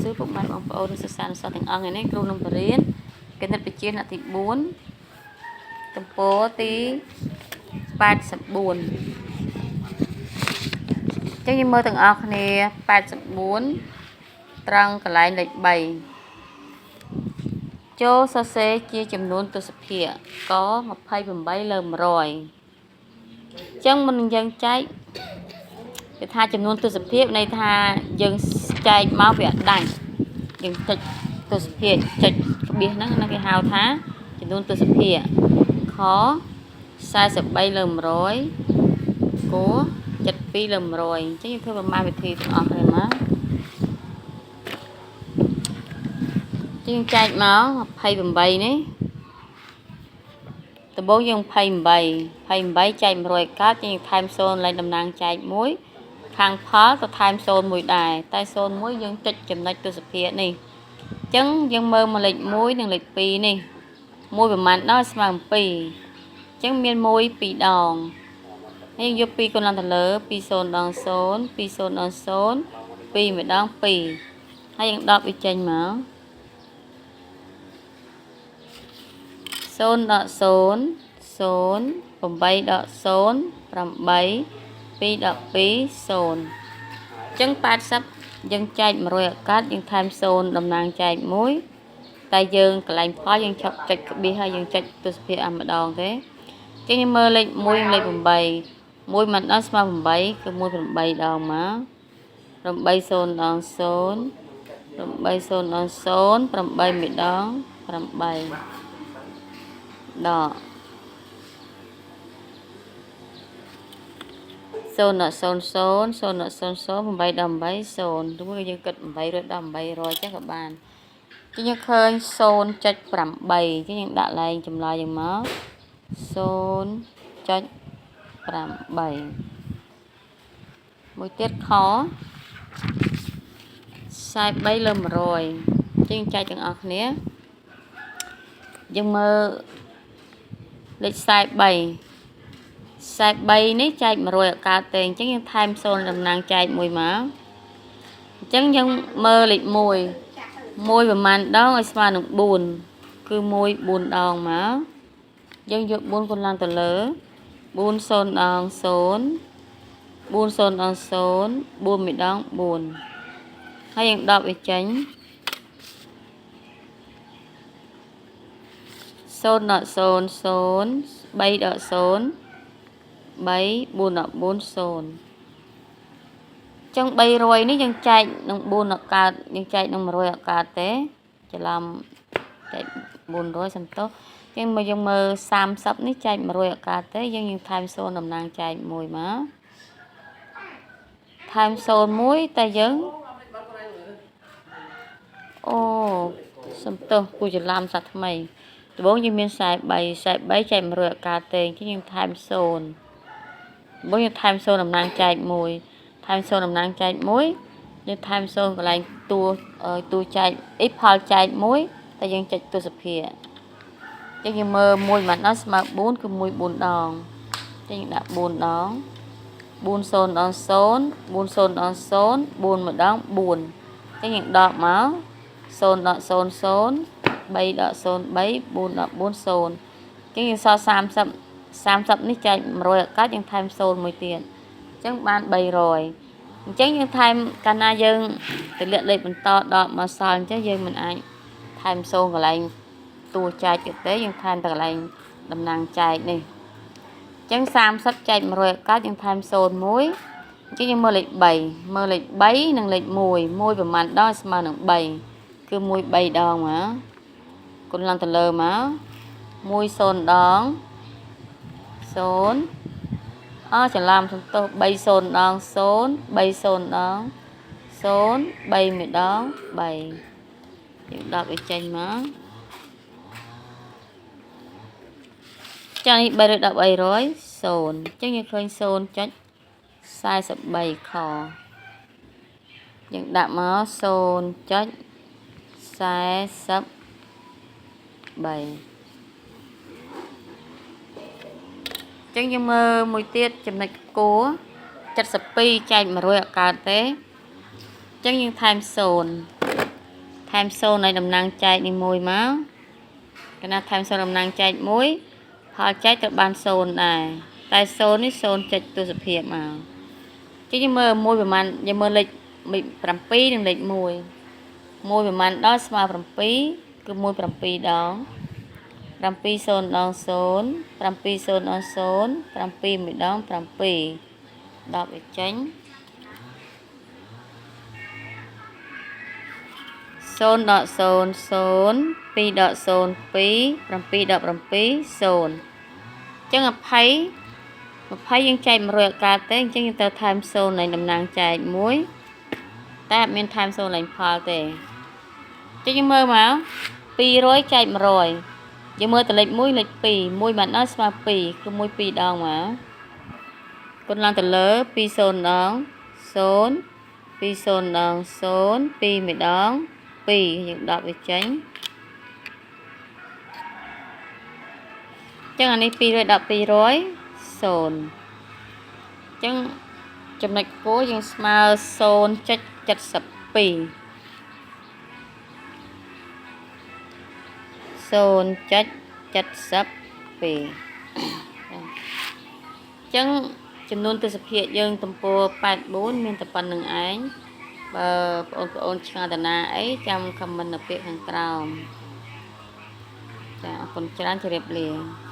សួរពុកម៉ែបងប្អូនសិស្សានុសិស្សទាំងអស់ថ្ងៃនេះគ្រូនឹងបរៀនគណិតវិទ្យាថ្នាក់ទី4ទំព័រទី84ចឹងយើងមើលទាំងអស់គ្នា84ត្រង់កន្លែងលេខ3ចូលសរសេរជាចំនួនទសភាគក28លើ100ចឹងមុននឹងយើងចែកគេថាចំនួនទសភាគន័យថាយើងចែកមកវាអត់ដាច់យើងចុចទសភាគចុចក្បៀសហ្នឹងហ្នឹងគេហៅថាចំនួនទសភាគខ43លើ100គោ72លើ100អញ្ចឹងយើងធ្វើប្រមាណវិធីទាំងអស់គ្នាមកជាងចែកមក28នេះដំបូងយើង28 28ចែក100កើតជាងថែម0ឡើងតំណាងចែក1ខាងផលក៏ថែម0មួយដែរតែ01យើងចុចចំណុចទសភាគនេះអញ្ចឹងយើងមើលមកលេខ1និងលេខ2នេះ1ប្រមាណដល់ស្មើនឹង2អញ្ចឹងមាន1 2ដងហើយយក2គុណឡើងទៅលើ2 0ដង0 2 0ដង0 2ម្ដង2ហើយយើងដកវាចេញមក0ដក0 0 8ដក0 8 2ដក2 0អញ្ចឹង80យើងចែក100ឱកាសយើងថែម0តំណាងចែក1តែយើងកន្លែងផលយើងឆប់ចុចក្បៀសហើយយើងចុចទស្សភាគអាម្ដងទេអញ្ចឹងយើងមើលលេខ1និងលេខ8 1មិនដល់ស្មើ8គឺ1 8ដងមក8 0ដង0 8 0ដង0 8ម្ដង8ដក0ដល់0 0 0ដល់0 0 8ដល់8 0ឬមួយយើងគិត800ដល់800ចឹងក៏បានចឹងយើងឃើញ0.8ចឹងយើងដាក់ឡើងចម្លើយយើងមក0.8មួយទៀតខ43លើ100ចឹងចែកទាំងអស់គ្នាយើងមើលលេខ43 43នេះចែក100អត់កើតទេអញ្ចឹងយើងថែម0តំណាងចែកមួយមកអញ្ចឹងយើងមើលលេខ1 1ប្រមាណដងឲ្យស្មើនឹង4គឺ1 4ដងមកយើងយក4គុណឡើងទៅលើ4 0ដង0 4 0ដង0 4ម្ដង4ហើយយើងដកវាចេញ0ដក0 0 3ដក0 3 4ដល់4 0ចឹង300នេះយើងចែកនឹង4ដល់កើតយើងចែកនឹង100អត់កើតទេច្រឡំចែក400សំទោសចឹងមកយើងមើល30នេះចែក100អត់កើតទេយើងយើងថែម0តំណាងចែក1មកថែម0 1តែយើងអូសំទោសគូច្រឡំសាថ្មីដំបូងយើងមាន43 43ចែក100អត់កើតទេអញ្ចឹងយើងថែម0បើយើងថែម0តំណាងចែក1ថែម0តំណាងចែក1យើងថែម0កន្លែងតួតួចែកអីផលចែក1តែយើងចុចទសភាគចឹងយើងមើល1មិនដល់ស្មើ4គឺ1 4ដងចឹងយើងដាក់4ដង4 0ដង0 4 0ដង0 4ម្ដង4ចឹងយើងដកមក0ដក0 0 3ដក0 3 4ដក4 0ចឹងយើងសល់30 30នេះចែក100ឱកាសយើងថែម0មួយទៀតអញ្ចឹងបាន300អញ្ចឹងយើងថែមកាលណាយើងទម្លាក់លេខបន្តដកមកសល់អញ្ចឹងយើងមិនអាចថែម0កន្លែងតួចែកទៀតទេយើងថែមតែកន្លែងតំណាងចែកនេះអញ្ចឹង30ចែក100ឱកាសយើងថែម0មួយអញ្ចឹងយើងមើលលេខ3មើលលេខ3និងលេខ1 1ប្រមាណដល់ស្មើនឹង3គឺ1 3ដងមកគុណឡើងទៅលើមក1 0ដង0អច្រឡំសំទោស3 0ដង0 3 0ដង0 3ម្ដង3យើងដកវាចេញមកចានេះ310 300 0អញ្ចឹងយើងឃើញ0.43ខយើងដាក់មក0.43ចឹងយើងមើលមួយទៀតចំណុចគោ72ចែក100អត់កើតទេអញ្ចឹងយើងថែម0 ថែម0នៃតំណាងចែកនេះមួយមកកាលណាថែម0តំណាងចែកមួយផលចែកត្រូវបាន0ដែរតែ0នេះ0ចុចទស្សភាពមកចឹងយើងមើលមួយប្រមាណយើងមើលលេខ7និងលេខ1 1ប្រមាណដល់ស្មើ7គឺ1 7ដង7 0ដង0 7 0ដង0 7មួយដង7 10វាចេញ0ដក0 0 2ដក0 2 7ដក7 0អញ្ចឹង20 20យើងចែក100អត់កើតទេអញ្ចឹងយើងត្រូវថែម0នៃតំណាងចែក1តែអត់មានថែម0ឡើងផលទេអញ្ចឹងយើងមើលមក200ចែក100យើងមើលតលេខ1លេខ2 1បានដល់ស្មើ2គឺ1 2ដងមកគុណឡើងទៅលើ2 0ដង0 2 0ដង0 2មួយដង2យើងដកវាចេញអញ្ចឹងអានេះ200ដល់200 0អញ្ចឹងចំណុចខ្ពស់យើងស្មើ0.72 0.72អញ្ចឹងចំនួនទស្សភាគយើងទំព័រ84មានតែប៉ុណ្្នឹងឯងបើបងប្អូនឆ្ងល់តាណាអីចាំខមមិននៅពាក្យខាងក្រោមចាអរគុណច្រើនជម្រាបលា។